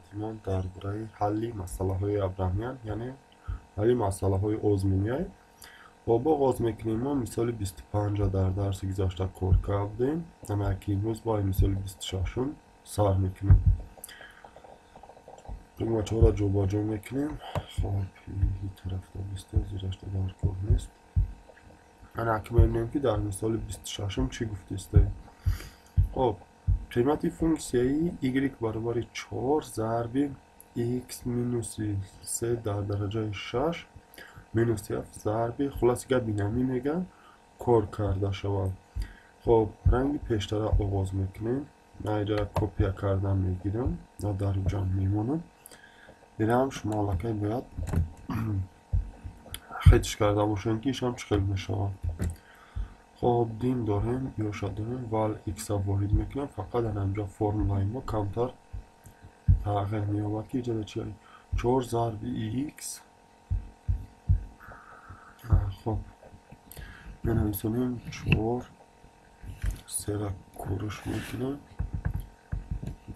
Навбатимон дар бораи ҳалли масъалаҳои Абрамян, яъне ҳалли масъалаҳои озмунӣ. Хоб, оғоз мекунем. Мо мисоли 25 дар дарси гузашта кор кардем. Ана ки имрӯз бо мисоли 26 сар мекунем. Тугмачаҳоро ҷобаҷо мекунем. Хоб, ин тарафда 20 зирашда дар кор нест. Ана ки мебинем, ки дар мисоли 26 чӣ гуфтистем. Хоб, қимати функсияи y баробари 4 зарби x минуси 3 дар дараҷаи 6 минус 7 зарби, хулоси гап бинамӣ мегӯянд, кор карда шавад. Хоб, ранги пештара оғоз мекунем. Ман инҷара копия кардан мегирам ва дар инҷа мемонам. Ираам шумо аллакай бояд хетиш карда бошем, ки ишам чӣ хел мешавад. Хоб, дин дорем, ёша дорем, вал x-а ворид мекунем. Фақат дар инҷа формулаи мо камтар тағйир меёбад, ки иҷода чи 4 зарби x. Хоб, менависонем 4 сера куриш мекунем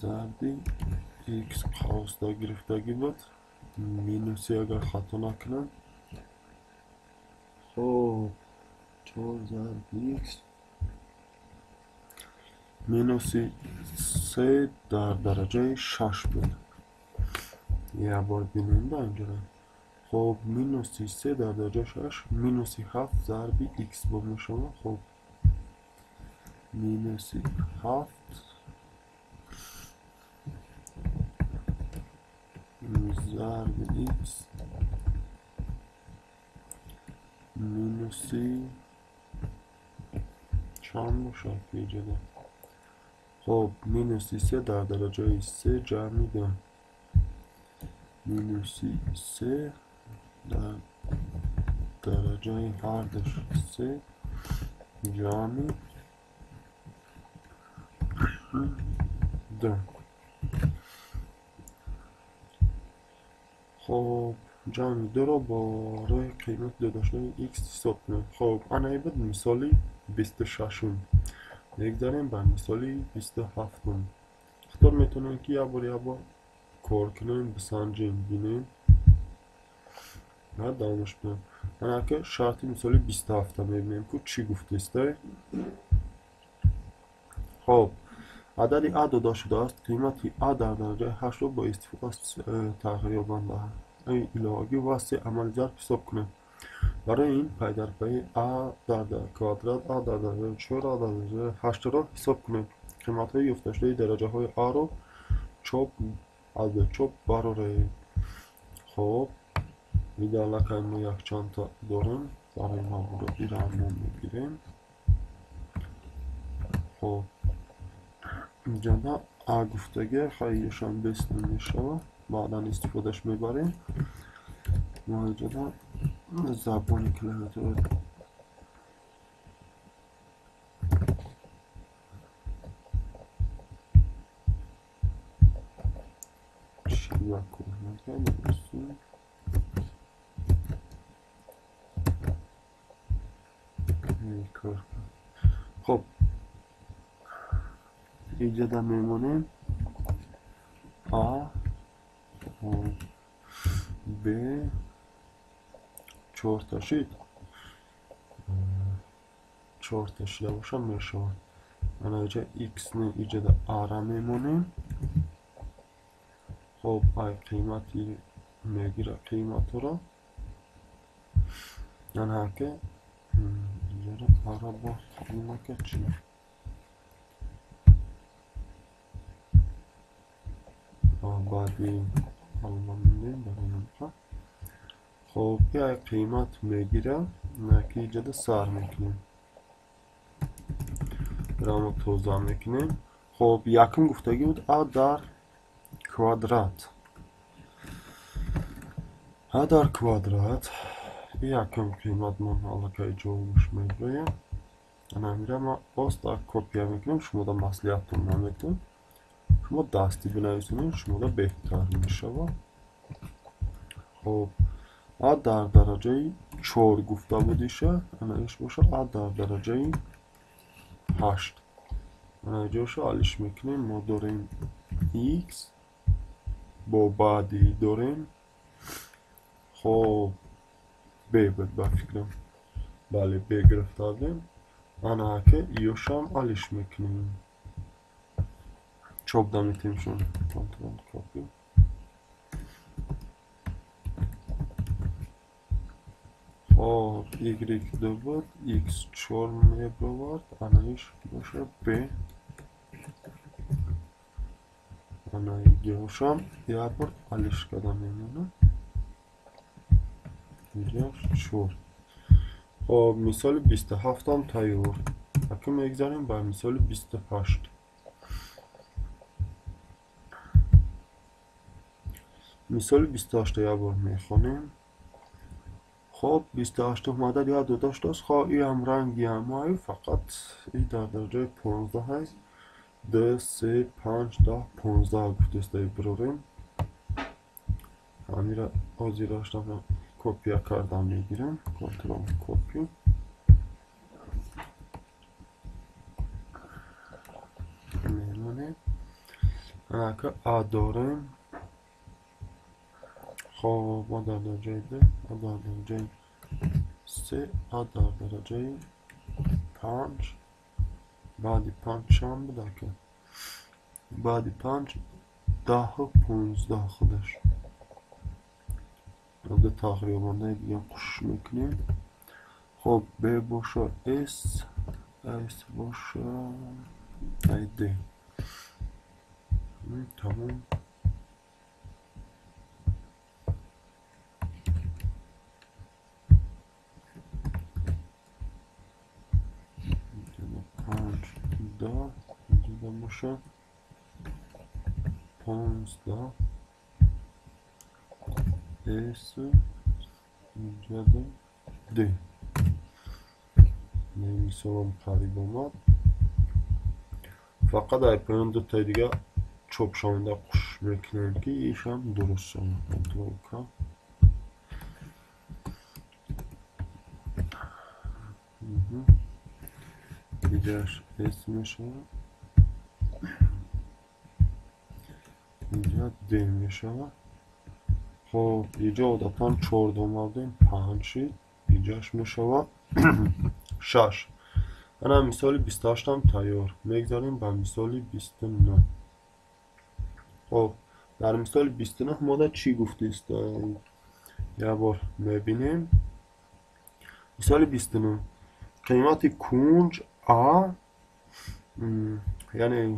зарби x қавсда гирифтагӣ буд, минуси агар хато накунам. Хоб, 4 зарби x минуси 3 дар дараҷаи 6 буд. Як бор бинем да инҷора. Хоб, минуси 3 дар дараҷаи 6 минуси 7 зарби x бо мешавад. Хоб, минуси 7 зарби x минуси чанд бошад ки иҷода? Хоб, минуси 3 дар дараҷаи 3 ҷамъи 2 минуси 3 дар дараҷаи ҳардуш 3 ҷамъи 2. Хоб, ҷамъи 2-ро барои қимати додашудаи x ҳисоб кунем. Хоб, ана ин буд мисоли 26-ум. Мегзарем ба мисоли 27-ум. Худтон метавонем, ки як бор як бор кор кунем, бисанҷем, бинем ва давомаш кунем. Ана ки шарти мисоли 27-а мебинем, ку чӣ гуфтистай. Хоб, адади а дода шудааст. Қимати а дар дараҷаи 8-ро бо истифода аз тағйирёбандаҳои иловагӣ ва се амали зарб ҳисоб кунем. Барои ин пай дар пайи а дар квадрат, а дар дараҷаи 4, а дар дараҷаи 8-ро ҳисоб кунем. Қиматҳои ёфташудаи дараҷаҳои а-ро чоп аз чоп бароред. Хоб, вида аллакай мо якчандта дорем. Барои мавзӯъро ира мо мегирем. Хоб, инҷода а гуфтагӣ хайшам бест намешавад, баъдан истифодаш мебарем. Мо инҷода забони клавиатура чӣ кор накардем. Хоб, инҷода мемонем а, б, чорта шид, чорта шида боша мешавад. Ана инҷа x не, инҷода а-ра мемонем. Хоб, ай қимати мегира қиматро. Ана ки инҷода а-ра бо қабул накард чӣ? Баъди алома мондем барои ҳамқа. Хоб, ай қимат мегира, ки инҷода сар мекунем. Рамо тоза мекунем. Хоб, якум гуфтагӣ буд а дар квадрат. А дар квадрат якум қимат мо аллакай ҷавобаш мегӯем. Ана мира ма оста копия мекунем, шумода маслиҳаттон наметон. Шумо дастӣ бинависонед, шумода беҳтар мешавад. Хоб, а дар дараҷаи 4 гуфта будиша, ана иш боша а дар дараҷаи 8. Ана ҷоша алиш мекунем, мо дорем x Бо баъди дорем. Хоб, Б буд ба фикрам. Бале, Б гирифта будем. Ана ки ёшам алиш мекунем. Чоп даметемшон. Ctrl copy. Хоб, Y2 буд, X4 мебровард, анаиш боша Б. Ана иҷошам як бор алиш карда мемонам. Иҷош 4. Хоб, мисоли 27-ам тайёр. Акнун мегзарем ба мисоли 28. Мисоли 28-ро як бор мехонем. Хоб, 28 адад як дода шудааст. Хоб, и ҳам ранги ҳамаю, фақат и дар дараҷаи 15 аст. 2, 3, 5, 10, 15 гуфтааст бирорем. Ҳамира ҳозираштам копия кардам мегирам. Ctrl copy. Мемонем. Анака А дорем. Хоб, А дар дараҷаи 2, А дар дараҷаи 3, А дар дараҷаи 5. Баъди 5 чанд буд ака? Баъди 5 10 15 худаш. Ду тағйирёбандаи дига қушиш мекунем. Хоб, Б боша С, С боша Д. Тамом. 5, 10, боша 15, S, инҷода D. Мисолам қариб омад. Фақат дар поён дутаи дига чопшаванда қушиш мекунем, ки ишам дуруст шавад. Ctrl K. Инҷаш S мешавад. Инҷа D мешавад. Хоб, инҷо одатан 4 дома будем, 5 шид. Инҷаш мешавад 6. Ана мисоли 28-ам тайёр. Мегзарем ба мисоли 29. Хоб, дар мисоли 29 мода чӣ гуфтааст? Як бор мебинем. Мисоли 29. Қимати кунҷ А, яъне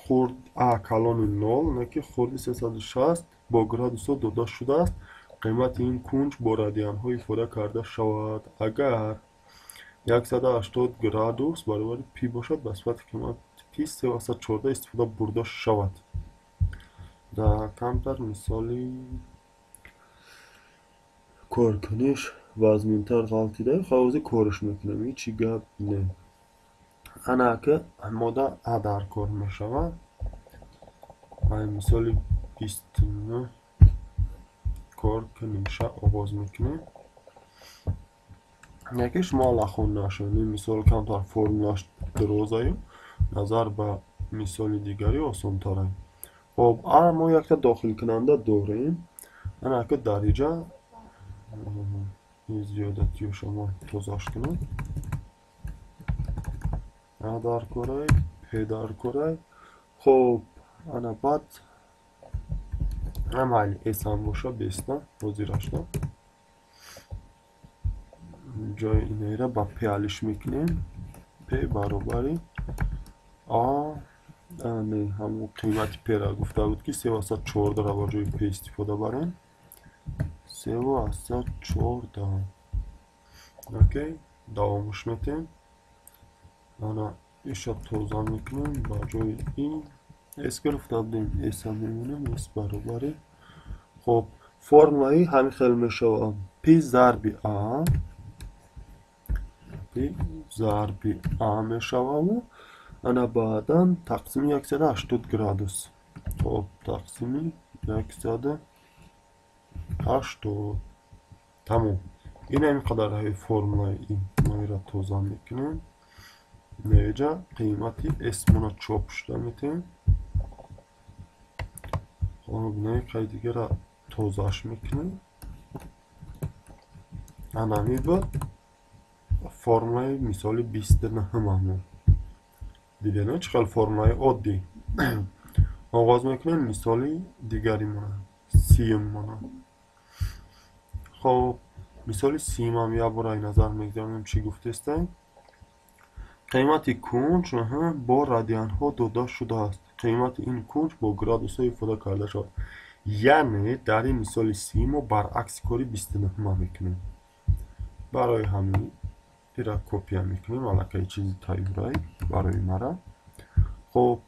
хурд А калони 0, не ки хурди 360 бо градусҳо дода шудааст. Қимати ин кунҷ бо радианҳо ифода карда шавад. Агар 180 градус баробари пи бошад, ба сифати қимати пи 3,14 истифода бурда шавад. Дар камтар мисоли коркуниш вазминтар ғалтида, ҳозир кориш мекунем, ҳеҷ гап не. Ана ки мода А дар кор мешавад. Ай мисоли 29 коркуниша оғоз мекунем. Яке шумо аллахон нашавед. Ин мисол камтар формулаш дарозаю, назар ба мисоли дигари осонтарай. Хоб, А мо якта дохилкунанда дорем. Ана ки дар инҷа зиёдатиё шумо тозаш кунед. А дар корай, П дар корай. Хоб, ана баъд амали С ҳам боша беста ҳозирашда. Ҷои инера ба П алиш мекунем. П баробари А, не, ҳамон қимати П-ра гуфта буд, ки 3,14-ро ба ҷои П истифода барем. 3,14. Окей, давомаш метем. Ана иша тоза мекунем ба ҷои ин С гирифта будем, С ҳам мемонем, С баробари. Хоб, формулаи ҳамин хел мешавад. Пи зарби А, Пи зарби А мешавад. Ана баъдан тақсими 180 градус. Хоб, тақсими 180. Тамом. Ин ҳамин қадар формулаи ин. Мо тоза мекунем. Неҷа қимати С мона чоп шуда метем. Хоб, не қай дигара тозааш мекунем. Анами буд формулаи мисоли 29-ҳамон. Дидед, чӣ хел формулаи оддӣ. Оғоз мекунем мисоли дигари мона, 30-мона. Хоб, мисоли 30-ам як бор назар мегузаронем, чӣ гуфтестем. Қимати кунҷ бо радианҳо дода шудааст. Қимати ин кунҷ бо градусҳо ифода карда шавад. Яъне дар ин мисоли 30 мо баръакси кори 29 мекунем. Барои ҳамин ира копия мекунем, аллакай чизи тайёрай барои мара. Хоб,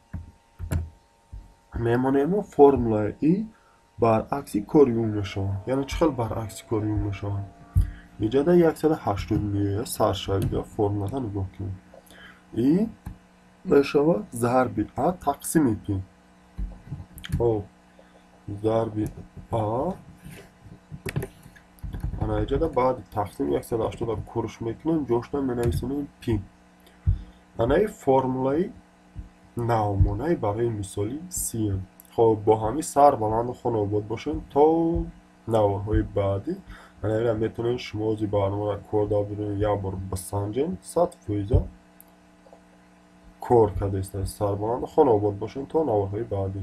мемонем формулаи и баръакси кори ӯ мешавад. Яъне чӣ хел баръакси кори ӯ мешавад? Иҷода 180 меояд саршавида формулада нигоҳ кунем. И мешавад зарби а тақсими пи. Хоб, зарби а ана иҷода баъди тақсим 180 куруш мекунем, ҷошта менависонем пи. Анаи формулаи навмонаи барои мисоли 30. Хоб, бо ҳамин сар баланду хонобод бошем то наворҳои баъдӣ. Ана ира метавонед шумо ози барномаро кор дар як бор бисанҷем, 100% кор карда истода. Сарбаланду хонобод бошем то наворҳои баъдӣ.